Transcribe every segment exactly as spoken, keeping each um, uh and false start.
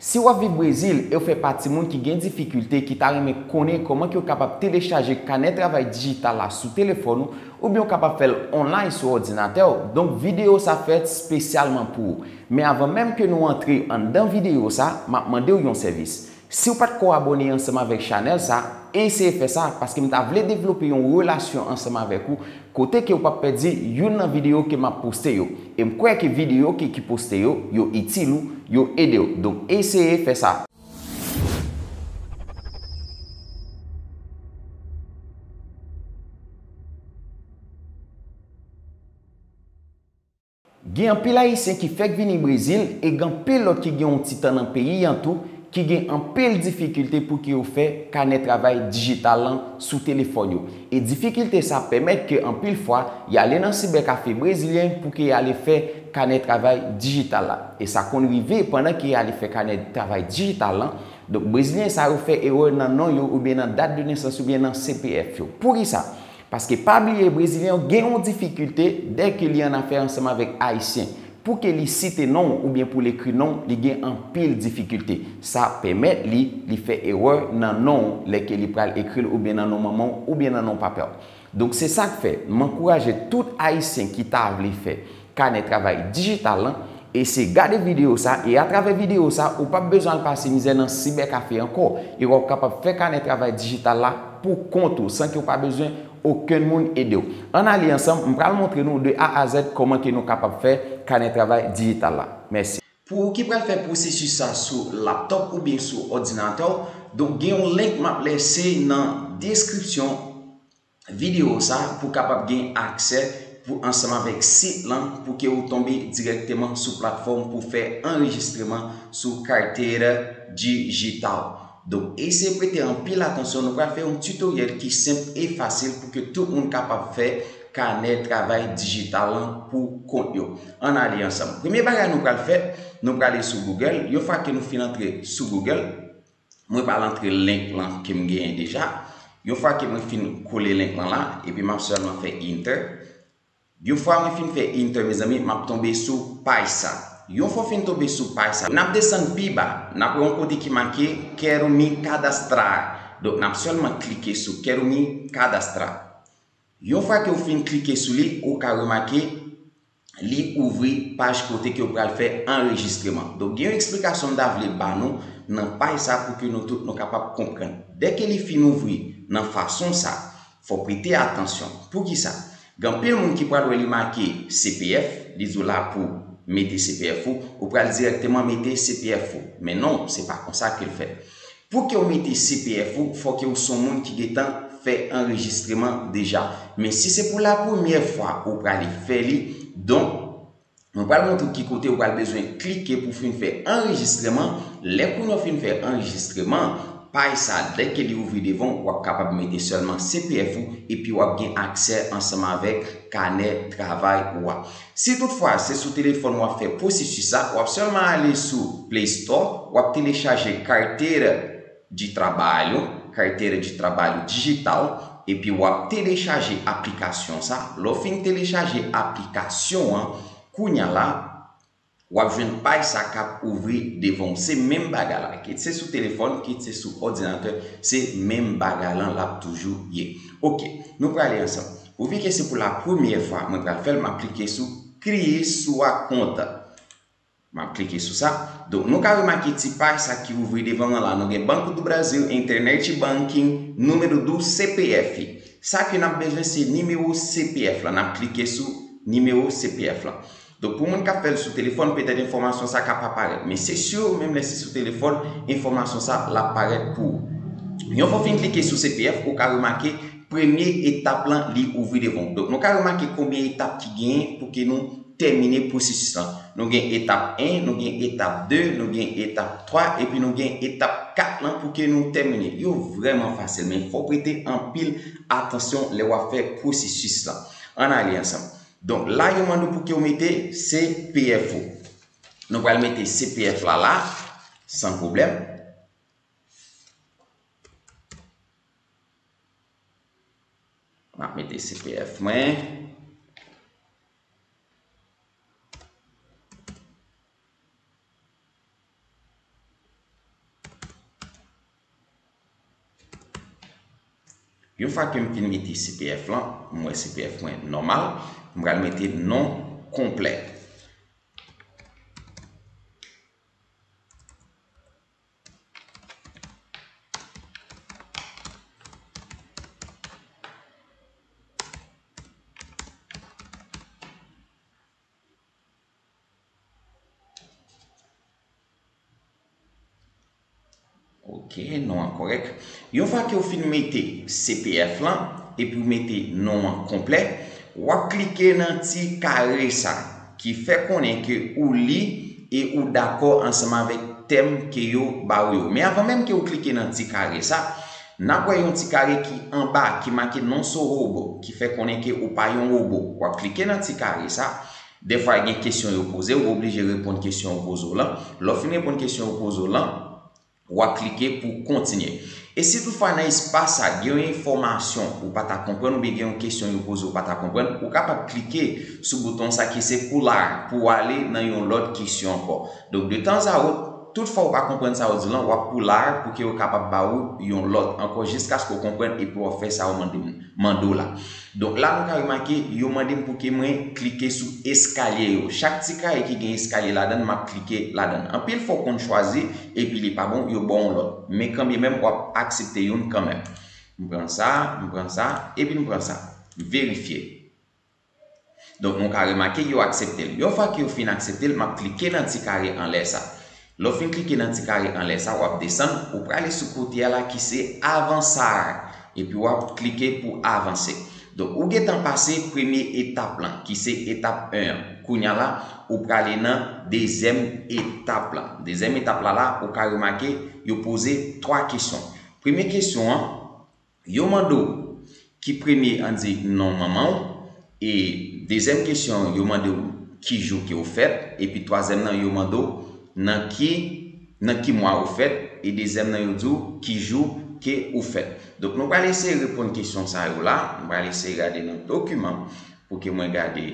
Si w ap viv Brezil e w fè pati moun ki gen difikilte, ki ta renmen konnen kòman ke w kapab telechaje kanè travay dijital la sou telefòn ou, oubyen w kapab fè l online sou òdinatè w, donk videyo sa fèt espesyalman pou ou. Men avan menm ke nou antre anndan videyo sa, m ap mande w yon sèvis. Si w pa t ko abòne ansanm avèk chanèl sa, eseye fè sa, paske m ta vle devlope yon relasyon ansanm avèk ou kote ke w p ap pèdi youn nan videyo ke m ap poste yo. E m kwè ke videyo ke ki poste yo, yo itil ou, yo ede w. Donk, eseye fè sa. Gen anpil Ayisyen ki fèk vini Brezil e gen anpil lòt ki gen yon ti tan nan peyi an tou, ki gen anpil difikilte pou ke yo fè kanè travay dijital lan sou telefòn yo. E difikilte sa pèmèt ke anpil fwa, y ale nan sibèkafe brezilyen pou ke y ale fè kanè travay dijital la. E sa konn rive pandan ke y ale fè kanè travay dijital lan. Donk, brezilyen sa yo fè erè nan non yo oubyen nan dat de nesans oubyen nan C P F yo. Poukisa? Paske pa bliye, brezilyen yo gen yon difikilte dèke li an afè ansanm avèk Ayisyen. Pou ke li site non w oubyen pou l ekri non w, li gen anpil difikilte. Sa pèmèt li, li fè erè nan non w lè ke li pral ekri l oubyen nan non manman w oubyen nan non papa w. Donk, se sa k fè, m ankouraje tout Ayisyen ki ta vle fè kanè travay dijital lan, eseye gade videyo sa, e atravè videyo sa, ou p ap bezwen al pase mizè nan sibèkafe ankò, e w ap kapab fè kanè travay dijital la pou kont ou, san ke w pa bezwen okenn moun ede w. Ann ale ansanm, m pral montre nou de A a Z kòman ke nou kapab fè kanè travay dijital la. Mèsi. Pou ou ki pral fè pwosesis sa sou laptop oubyen sou òdinatè w, donk gen yon link m ap lese nan deskripsyon videyo sa pou kapab gen aksè pou ansanm avèk sit lan pou ke ou tonbe dirèkteman sou platfòm pou fè anrejistreman sou Carteira Digital. Donk, eseye prete anpil atansyon, nou pral fè yon tutoriel ki senp e fasil pou ke tout moun kapab fè kanè travay dijital lan pou kont yo. Ann ale ansanm. Premye bagay nou pral fè, nou prale sou Google. Yon fwa ke nou fin antre sou Google, mwen pral antre link lan ke m genyen deja. Yon fwa ke mwen fin kole link lan la, epi m ap sèlman fè enter. Yon fwa mwen fin fè enter, mezanmi, m ap tonbe sou paj sa. Yon fwa w fin tonbe sou paj sa, n ap desann pi ba, n ap wè yon kote ki make Quero me cadastrar. Donk, n ap sèlman klike sou Quero me cadastrar. Yon fwa ke w fin klike sou li, ou ka remake li ouvri paj kote ke w pral fè anrejistreman. Donk, gen yon eksplikasyon m ta vle ba nou nan paj sa pou ke nou tout nou kapab konprann. Dèke li fin ouvri nan fason sa, fò w prete atansyon. Poukisa? Gen anpil moun ki pral wè li make C P F, li di w la pou mete C P F ou, ou pral dirèkteman mete C P F ou. Men non, se pa konsa ke l fèt. Pou ke w mete C P F ou, fò ke w se yon moun ki gentan fè anrejistreman deja. Men si se pou la premyè fwa ou prale fè li, donk, mwen pral montre w ki kote ou pral bezwen klike pou fin fè anrejistreman. Lè kounye a w fin fè anrejistreman, paj sa, dèke li ouvri devan w, w ap kapab mete sèlman C P F ou, epi w ap gen aksè ansanm avèk kanè travay ou a. Si toutfwa se sou telefòn w ap fè pwosesis sa, w ap sèlman ale sou Play Store, w ap telechaje Carteira de Trabalho, Carteira de Trabalho Digital, epi w ap telechaje aplikasyon sa. Lè w fin telechaje aplikasyon an, kounye a la, w ap jwenn paj sa k ap ouvri devan w. Se menm bagay la. Kit se sou telefòn, kit se sou òdinatè, se menm bagay lan l ap toujou ye. Oke, nou prale ansanm. Pou vi ke se pou la premyè fwa mwen pral fè l, m ap klike sou Crie sua conta. M ap klike sou sa. Donk, nou ka remake ti paj sa ki ouvri devan mwen la. Nou gen Banco do Brasil, Internet Banking, número do C P F. Sa ke n ap bezwen, se nimewo C P F la. N ap klike sou nimewo C P F la. Donk, pou moun k ap fè l sou telefòn, petèt enfòmasyon sa ka pa parèt. Men se si w menm lè se sou telefòn, enfòmasyon sa l ap parèt pou ou. Yon fwa w fin klike sou C P F, ou ka remake premye etap lan, li ouvri devan w. Donk, nou ka remake konbyen etap ki genyen pou ke nou tèmine pwosesis lan. Nou gen etap en, nou gen etap de, nou gen etap twa, epi nou gen etap kat lan pou ke nou tèmine. Yo vrèman fasil, men fò w prete anpil atansyon lè w ap fè pwosesis lan. Ann ale ansanm. Donk, la yo mande w pou ke w mete C P F ou. Nou pral mete C P F la la, san pwoblèm. M ap mete C P F mwen. Yon fwa ke m fin mete C P F lan, m wè C P F mwen nòmal, m pral mete non konplè. Ok, non an kòrèk. Yon fwa ke w fin mete C P F lan, epi w mete non an konplè, w ap klike nan ti kare sa, ki fè konnen ke ou li e ou dakò ansanm avèk tèm ke yo ba w yo. Men avan menm ke w klike nan ti kare sa, n ap wè yon ti kare ki anba, ki make non Sorobo, ki fè konnen ke ou pa yon wobo. W ap klike nan ti kare sa, dèfwa gen kesyon yo poze w, ou oblije reponn kesyon yo poze w lan. Lè w fin reponn kesyon yo poze w lan, w ap klike pou kontinye. E si toutfwa nan espas sa, gen yon enfòmasyon ou pa ta konprann oubyen gen yon kesyon yo poze w ou pa ta konprann, ou kapab klike sou bouton sa ki se pou larg pou w ale nan yon lòt kesyon ankò. Donk, de tanzawòt, toutfwa ou pa konprann sa yo di lan, w ap pou larg pou ke yo kapab ba ou yon lòt ankò jiskaske w konprann epi w ap fè sa yo mande, mande w la. Donk, la nou ka remake, yo mande m pou ke mwen klike sou eskalye yo. Chak ti kare ki gen eskalye ladan l, m ap klike ladan l. Anpil fwa w konn chwazi, epi li pa bon, yo ba w yon lòt. Men kanmenm, w ap aksepte youn kanmenm. M pran sa, m pran sa, epi m pran sa. M verifye. Donk, nou ka remake, yo aksepte l. Yon fwa ke yo fin aksepte l, m ap klike nan ti kare anlè sa. Lè w fin klike nan ti kare anlè sa, w ap desann, ou prale sou kote a la ki se avanse. Epi w ap klike pou avanse. Donk, ou gentan pase premye etap lan, ki se etap en an. Kounye a la, ou prale nan dezyèm etap lan. Dezyèm etap la la, ou ka remake, yo poze twa kesyon. Premye kesyon an, yo mande w ki premye, ann di, non manman w. E dezyèm kesyon, yo mande w ki jou ke w fèt. Epi twazyèm nan, yo mande w nan ki, nan ki mwa ou fèt. E dezyèm nan, yo di w ki jou ke ou fèt. Donk, nou pral eseye reponn kesyon sa yo la. Nou pral eseye gade nan dokiman pou ke mwen gade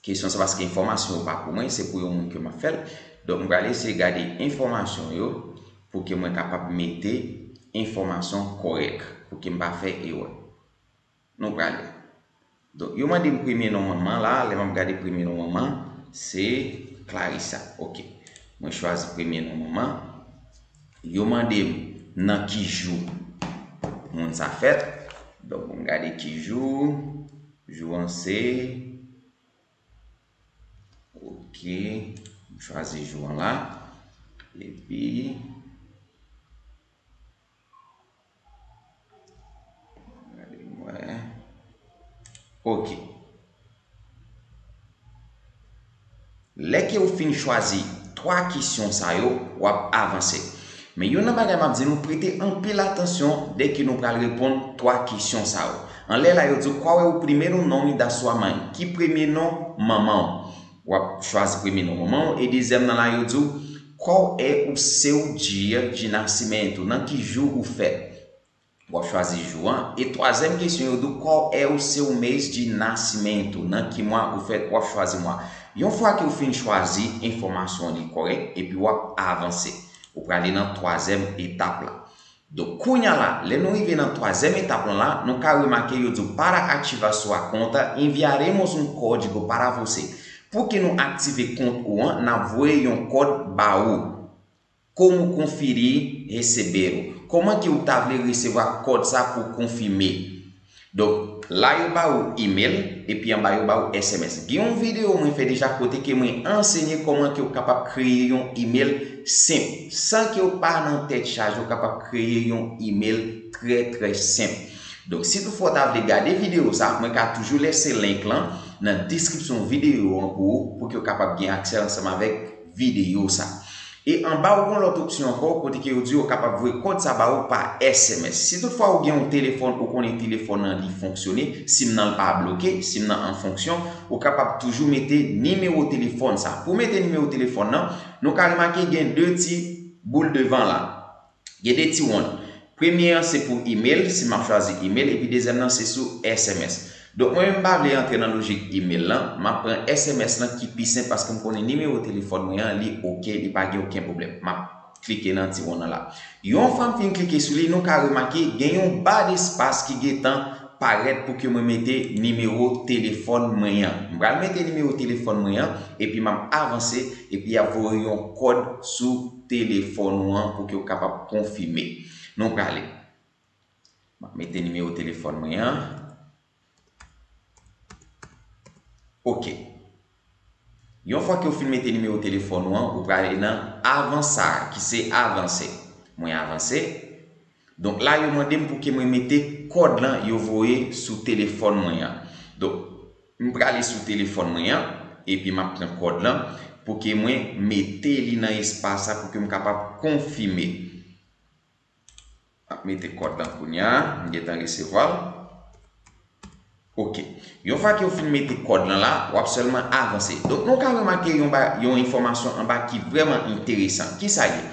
kesyon sa, paske enfòmasyon yo pa pou mwen, se pou yon moun ke m ap fè l. Donk, m pral eseye gade enfòmasyon yo pou ke mwen kapab mete enfòmasyon kòrèk, pou ke m pa fè erè. Nou prale. Donk, yo mande m premye non manman la, lè m ap gade premye non manman, se Clarissa. Ok. Mwen chwazi premye non manman. Yo mande m nan ki jou moun sa fèt. Donk, pou m gade ki jou, jou an se Ok, m chwazi jou an la. Epi, gade m wè. Ok. Lè ke w fin chwazi twa kesyon sa yo, w ap avanse. Men youn nan bagay m ap di nou, prete anpil atansyon dèke nou pral reponn twa kesyon sa yo. Anlè la, yo di w, qual é o primeiro nome da sua mãe? Ki premye non manman w? W ap chwazi premye non manman w. E dezyèm nan la, yo di w, qual é o seu dia de nascimento? Nan ki jou ou fèt? W ap chwazi jou an. E twazyèm kesyon, yo di w, qual é o seu mês de nascimento? Nan ki mwa ou fèt? W ap chwazi mwa. Yon fwa ke w fin chwazi enfòmasyon li kòrèk, epi w ap avanse. Ou prale nan twazyèm etap la. Donk, kounye a la, lè nou rive nan twazyèm etap lan la, nou ka remake yo di w, para ativar sua conta, enviaremos um código para você. Pou ke nou aktive kont ou an, n ap voye yon kòd ba ou. Como conferir receberam? Kòman ke ou ta vle resevwa kòd sa pou konfime? Donk, la yo ba ou email, epi anba yo ba ou S M S. Gen yon videyo mwen fè deja kote ke mwen ansenye kòman ke ou kapab kreye yon email senp. San ke ou pa nan tèt chaje, ou kapab kreye yon email trè, trè senp. Donk, si toutfwa ou ta vle gade videyo sa, mwen ka toujou lese link lan nan deskripsyon videyo an pou ou, pou ke ou kapab gen aksè ansanm avèk videyo sa. E anba ou gen yon lòt opsyon ankò, kote ke yo di yo kapab voye kòd sa ba ou pa S M S. Si toutfwa ou gen yon telefòn, ou konnen telefòn nan li fonksyone, sim nan l pa bloke, sim nan an fonksyon, ou kapab toujou mete nimewo telefòn sa. Pou mete nimewo telefòn nan, nou ka remake gen de ti boul devan la. Gen de ti wonn. Premye an se pou email, si m ap chwazi email, epi dezyèm nan se sou S M S. Donk, mwen menm m pa vle antre nan lojik email lan, m ap pran S M S lan ki pi senp paske m konnen nimewo telefòn mwen an, li oke, li pa gen okenn pwoblèm. M ap klike nan ti wonn nan la. Yon fwa m fin klike sou li, nou ka remake gen yon ba despas ki gentan parèt pou ke mwen mete nimewo telefòn mwen an. M pral mete nimewo telefòn mwen an, epi m ap avanse, epi y ap voye yon kòd sou telefòn ou an pou ke w kapab konfime. Nou prale. M ap mete nimewo telefòn mwen an. Ok. Yon fwa ke w fin mete nimewo telefòn ou an, ou prale nan avanse, ki se avanse. Mwen avanse. Donk la, yo mande m pou ke mwen mete kòd lan yo voye sou telefòn mwen an. Donk, m prale sou telefòn mwen an, epi m ap pran kòd lan pou ke mwen mete li nan espas sa pou ke m kapab konfime. M ap mete kòd lan kounye a, m gentan resevwa l. Ok. Yon fwa ke w fin mete kòd lan la, w ap sèlman avanse. Donk, nou ka remake yon ba, yon enfòmasyon anba ki vrèman enteresan. Kisa l ye?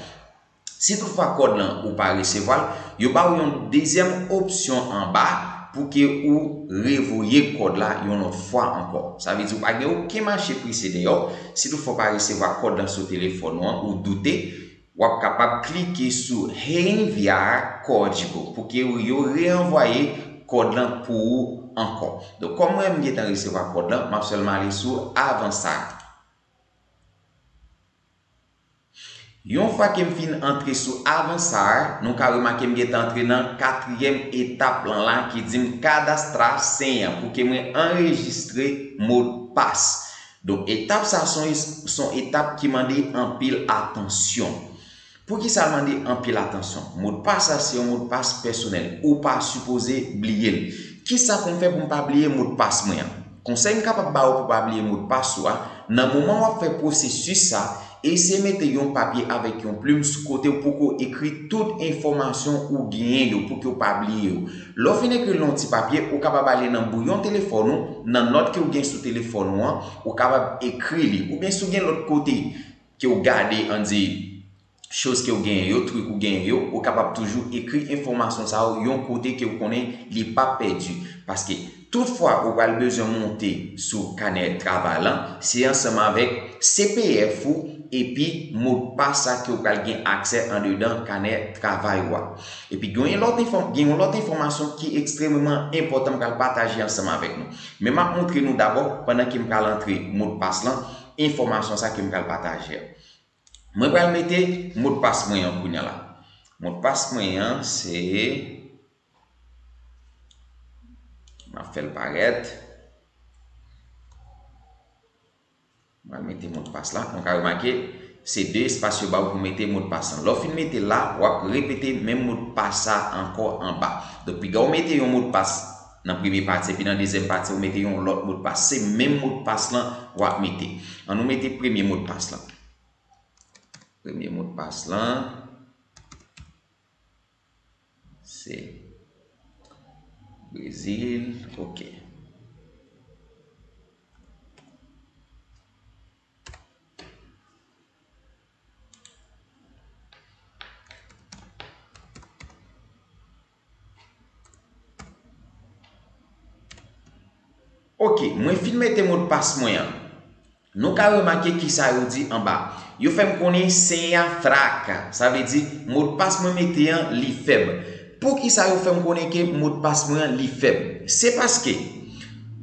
Si toutfwa kòd lan ou pa resevwa l, yo ba w yon dezyèm opsyon anba pou ke ou revoye kòd la yon lòt fwa ankò. Sa vle di ou pa gen okenn mache prese dèyè w. Si toutfwa w pa resevwa kòd lan sou telefòn ou an, ou doute, w ap kapab klike sou Reenviar código pou ke yo reanvwaye kòd lan pou ou ankò. Donk, kòm mwen, m gentan resevwa kòd lan, m ap sèlman ale sou Avançar. Yon fwa ke m fin antre sou Avançar, nou ka remake m gentan antre nan katriyèm etap lan la ki di m cadastrar senha pou ke mwen anrejistre modpas. Donk, etap sa se yon, se yon etap ki mande anpil atansyon. Poukisa l mande anpil atansyon? Modpas sa se yon modpas pèsonèl. Ou pa sipoze bliye l. Kisa pou m fè pou m pa bliye modpas mwen an? Konsèy m kapab ba ou pou w pa bliye modpas ou a, nan moman w ap fè pwosesis sa, eseye mete yon papye avèk yon plim sou kote w pou ke w ekri tout enfòmasyon ou genyen yo pou ke w pa bliye yo. Lè w fin ekri l nan yon ti papye, ou kapab ale nan bouyon telefòn ou, nan nòt ke w gen sou telefòn ou an, ou kapab ekri li. Oubyen si w gen lòt kote ke w gade, ann di, choz ke w genyen yo, trik ou genyen yo, ou kapab toujou ekri enfòmasyon sa yo yon kote ke w konnen li p ap pèdi. Paske tout fwa ou pral bezwen monte sou kanè travay lan, se ansanm avèk C P F ou epi modpas sa ke w pral gen aksè andedan kanè travay ou a. Epi gen yon lòt enfò-, gen yon lòt enfòmasyon ki ekstrèmeman enpòtan m pral pataje ansanm avèk nou. Men m ap montre nou dabò pandan ke m pral antre modpas lan, enfòmasyon sa ke m pral pataje a. Mwen pral mete modpas mwen an kounye a la. Modpas mwen an se, m ap fè l parèt. Mwen mete modpas la. Nou ka remake, se de espas yo ba w pou mete modpas lan. Lè w fin mete l la, w ap repete menm modpas sa ankò anba. Donk, piga w mete yon modpas nan premye pati, epi nan dezyèm pati, ou mete yon lòt modpas. Se menm modpas lan w ap mete. Ann nou mete premye modpas lan. Premye modpas lan. Se Brezil. Ok. Ok, mwen fin mete modpas mwen an. Nou ka remake kisa yo di anba. Yo fè m konnen senha fraca, sa vle di modpas mwen mete an li fèb. Poukisa yo fè m konnen ke modpas mwen an li fèb? Se paske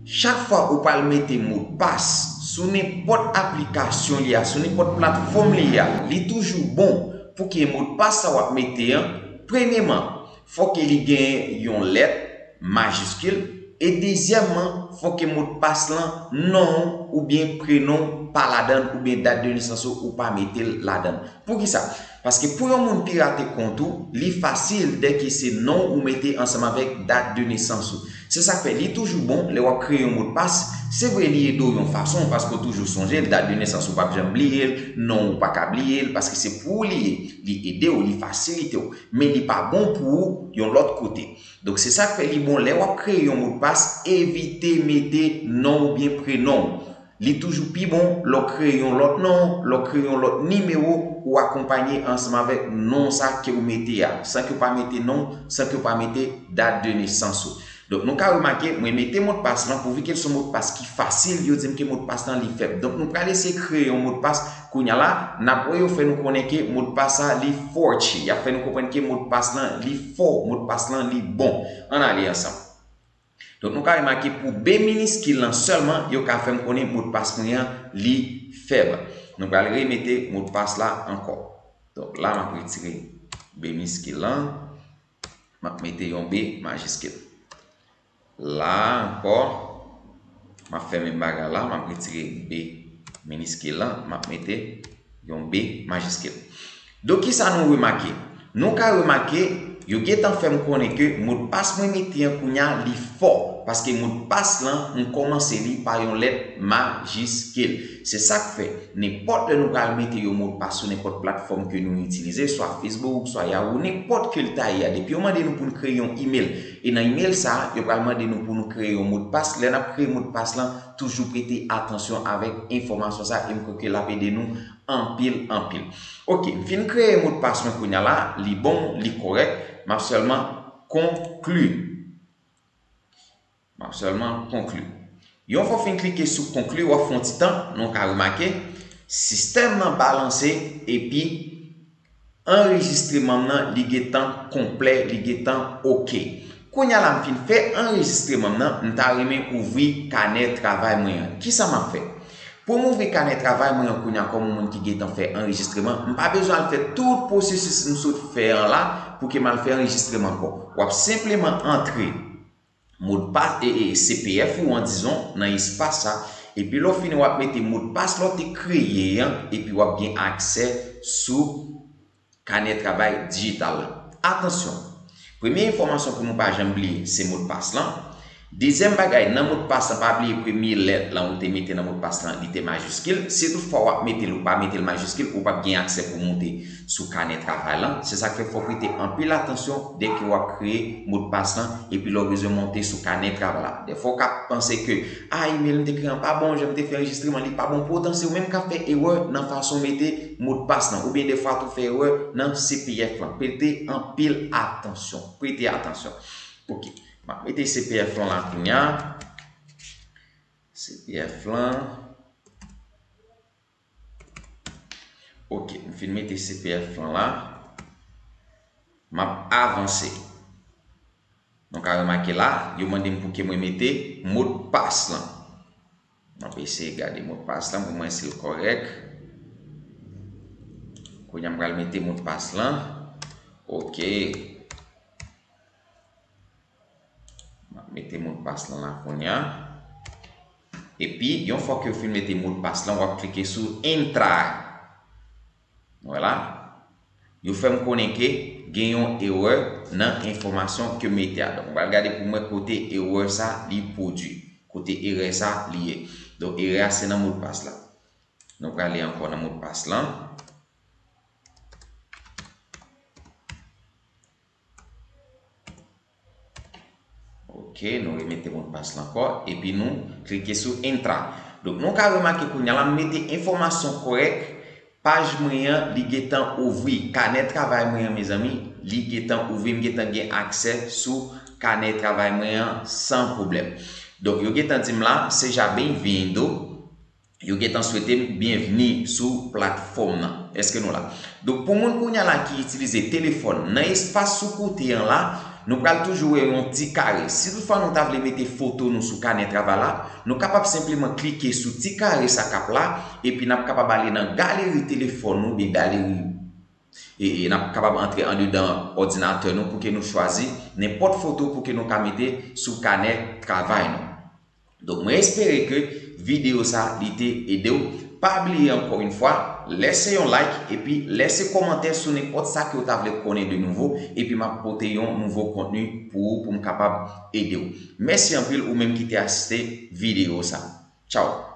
chak fwa ou pral mete modpas sou nenpòt aplikasyon li a, sou nenpòt platfòm li a, li toujou bon pou ke modpas sa w ap mete an, premyeman, fò ke li gen yon lèt majiskil, e dezyèmman, fò ke modpas lan, non oubyen prenon pa ladann, oubyen dat de nesans ou, ou pa mete l ladann. Poukisa? Paske pou yon moun pirate kont ou, li fasil dèke se non ou mete ansanm avèk dat de nesans ou. Se sa k fè li toujou bon lè w ap kreye yon modpas. Se vre, li ede w yon fason, paske w toujou sonje l, dat de nesans ou p ap janm bliye l, non ou pa ka bliye l, paske se pou ou li ye. Li ede w, li fasilite w, men li pa bon pou ou yon lòt kote. Donk, se sa k fè li bon lè w ap kreye yon modpas, evite mete non oubyen prenon w. Li toujou pi bon lè w kreye yon lòt non, lè w kreye yon lòt nimewo, ou akonpanye ansanm avèk non sa ke w mete a, san ke w pa mete non, san ke w pa mete dat de nesans ou. Donk, nou ka remake, mwen mete modpas lan, pouvi ke l se yon modpas ki fasil, yo di m ke modpas lan li fèb. Donk, nou pral eseye kreye yon modpas kounye a la, n ap wè yo fè nou konnen ke modpas la li forte. Y ap fè nou konprann ke modpas lan li fò, modpas lan li bon. Ann ale ansanm. Donk, nou ka remake pou B miniskil lan sèlman, yo ka fè m konnen modpas mwen an li fèb. Nou pral remete modpas la ankò. Donk, la, m ap retire B miniskil lan. M ap mete yon B majiskil. La ankò, m ap fè menm bagay la, m ap retire B miniskil lan, m ap mete yon B majiskil. Donk, kisa nou remake? Nou ka remake, yo gentan fè m konnen ke modpas mwen mete an kounye a, li fò, paske modpas lan, m kòmanse li pa yon lèt majiskil. Se sa k fè, nenpòt lè nou pral mete yon modpas sou nenpòt platfòm ke nou itilize, swa Facebook, swa Yahoo, nenpòt ke l ta ye a, depi yo mande nou pou n kreye yon email, e nan email sa a, yo pral mande nou pou nou kreye yon modpas. Lè n ap kreye modpas lan, toujou prete atansyon avèk enfòmasyon sa a, e m kwè ke l ap ede nou anpil, anpil. Oke, m fin kreye modpas mwen kounye a la, li bon, li kòrèk, m ap sèlman konkli. M ap sèlman konkli. Yon fwa w fin klike sou konkli, w ap fè yon ti tan, nou ka remake, sistèm nan balanse epi anrejistreman m nan, li gentan konplè, li gentan oke. Kounye a la, m fin fè anrejistreman m nan, m ta renmen ouvri kanè travay mwen an. Kisa m ap fè? Pou m ouvri kanè travay mwen an kounye a kòm yon moun ki gentan fè anrejistreman, m pa bezwen al fè tout pwosesis m sot fè an la pou ke m al fè anrejistreman ankò. W ap senpleman antre modpas, e, e, C P F ou an, dizon, nan espas sa. Epi lè w fini, w ap mete modpas lè w te kreye an, epi w ap gen aksè sou kanè travay dijital la. Atansyon! Premye enfòmasyon pou nou pa janm bliye, se modpas lan. Dezyèm bagay, nan modpas lan, pa bliye premye lèt lan ou te mete nan modpas lan, li te majiskil. Si toutfwa w ap mete l, ou pa mete l majiskil, ou p ap gen aksè pou moute sou kanè travay lan. Se sa k fè fò w prete anpil atansyon dèke w ap kreye modpas lan, epi lè w bezwen monte sou kanè travay la. Dèfwa w ka panse ke, a, email m te kreye an pa bon, jan m te fè anrejistreman li pa bon, potan se ou menm k ap fè erè nan fason w mete modpas lan, oubyen dèfwa tou fè erè nan C P F lan. Prete anpil atansyon, prete atansyon. Oke, m ap mete C P F lan la kounye a. C P F lan. Oke, m fin mete C P F lan la. M ap avanse. Nou ka remake la, yo mande m pou ke mwen mete modpas lan. M ap eseye gade modpas lan pou mwen si l kòrèk. Kounye a m pral mete modpas lan. Oke. M ap mete modpas lan la kounye a. Epi, yon fwa ke w fin mete modpas lan, w ap klike sou Entrar. Vwala. Yo fè m konnen ke gen yon erè nan enfòmasyon ke m mete a. Donk, m pral gade pou m wè kote erè sa li pwodui. Kote erè sa li ye. Donk, erè a se nan modpas la. Nou prale ankò nan modpas lan. Oke, nou remete modpas la ankò, epi nou klike sou Entrar. Donk, nou ka remake kounye a la, m mete enfòmasyon kòrèk, paj mwen an, li gentan ouvri, kanè travay mwen an, mezanmi, li gentan ouvri, m gentan gen aksè sou kanè travay mwen an san pwoblèm. Donk, yo gentan di m la, seja bem-vindo. Yo gentan swete m byenvni sou platfòm nan. Èske nou la? Donk, pou moun kounye a la ki itilize telefòn, nan espas sou kote an la, nou pral toujou wè yon ti kare. Si toutfwa nou ta vle mete foto nou sou kanè travay la, nou kapab senpleman klike sou ti kare sa k ap la, epi n ap kapab ale nan galeri telefòn nou, oubyen galeri, e, e n ap kapab antre andedan òdinatè nou pou ke nou chwazi nenpòt foto pou ke nou ka mete sou kanè travay nou. Donk, mwen espere ke videyo sa, li te ede w. Pa bliye, ankò yon fwa, lèse yon like epi lèse kòmantè sou nenpòt sa ke w ta vle konnen de nouvo, epi m ap pote yon nouvo kontni pou ou, pou m kapab ede w. Mèsi anpil ou menm ki te asiste videyo sa. Tchaw!